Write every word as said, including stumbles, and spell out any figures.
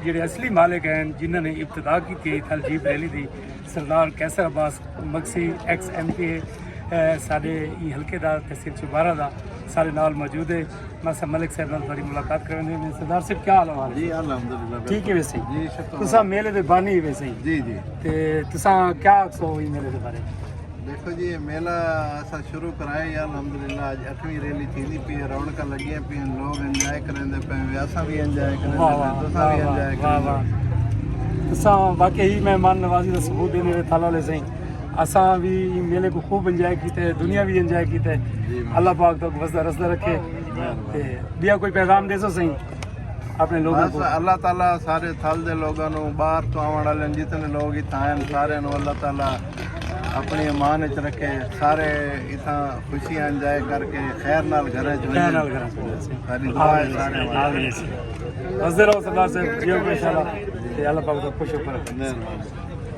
جڑے اصلی مالک ہیں، جنہاں نے ابتدا کی تھی تھل جیپ ریلی دی، Sardar Qaiser Abbas Magsi, ex M P A سارے، ای حلقے دا، تحصیل چوبارہ دا، سارے نال موجود ہے۔ میں سب ملک صاحب نال تھوڑی ملاقات کرنے میں۔ سردار صاحب، کیا حال حوال ہے؟ جی الحمدللہ، ٹھیک ہے ویسے؟ جی شکر۔ تساں میلے دے بانی ویسے ہی؟ جی جی۔ تے تساں کیا سو ہی میلے دے بارے؟ دیکھو جی، یہ میلہ اسا شروع کرایا ہی الحمدللہ، اج اٹھویں ریلی تھیندی پئی ہے، رونقاں لگیاں پئی ہیں، لوگ انجوائے کریندے پئے ہیں، اساں بھی انجوائے کریندے واہ پئے واہ، ہیں، تساں بھی انجوائے واہ کریندے۔ واہ۔ تساں واقعی مہمان نوازی دا ثبوت دینے دے تھل والے سائیں۔ اساں بھی میلے کو خوب انجوائے کیتے، دنیا بھی انجوائے کیتے۔ جی ماشاءاللہ۔ اللہ پاک تو وسدا رسدا رکھے۔ تے بیا کوئی پیغام دے سو سائیں اپنے لوگوں بس کو؟ اللہ تعالیٰ سارے تھل دے لوگاں نوں، باہر تو آون والے جتنے لوگ اتھاں آئے ہیں، سارے نوں اللہ تعالیٰ اپنی امان وچ رکھے، سارے اتھاں خوشیاں انجوائے کر کے خیر نال گھر چ خیر نال گھر چ ونجن۔ ساری دعا ہے سارے واسطے۔ آمین۔ حاضر ہو سردار صاحب، جیو کو انشاءاللہ۔ تے اللہ پاک تو خوش ہو پر۔ مہربانی۔